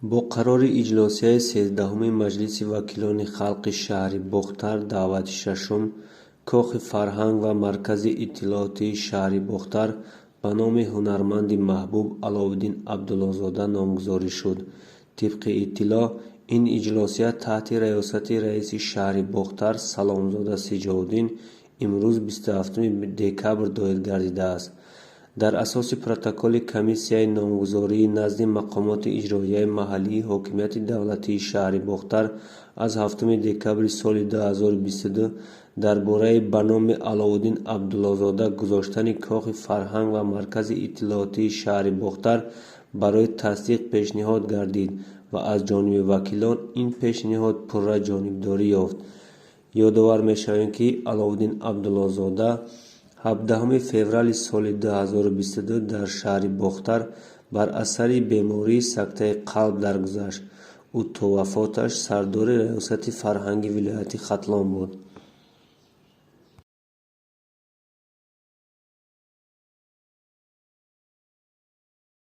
Бо қарори иҷлосияи 13-уми Маҷлиси вакилони халқи шаҳри Бохтар даъвати шашум, Кохи фарҳанг ва Маркази иттилоотии шаҳри Бохтар ба номи ҳунарманди маҳбуб Аловуддин Абдуллозода номгузорӣ шуд. Тибқи иттилоъ, ин иҷлосия таҳти раёсати раиси шаҳри Бохтар Саломзода Сиҷовуддин имрӯз 27 декабр доир гардидааст. Дар асоси протоколи комиссияи номгузории назди мақомоти иҷроияи маҳаллии ҳокимияти давлатии шаҳри Бохтар аз 7 декабри соли 2022 дар бораи ба номи Аловуддин Абдуллозода гузоштани Кохи фарҳанг ва Маркази иттилоотии шаҳри Бохтар барои тасдиқ пешниҳод гардид ва аз ҷониби вакилон ин пешниҳод пурра ҷонибдорӣ ёфт. Ёдовар мешавем, ки Аловуддин Абдуллозода 17 феврали соли 2022 дар шаҳри Бохтар бар асари бемории сактаи қалб даргузашт. Ӯ то вафоташ сардори Раёсати фарҳанги вилояти Хатлон буд.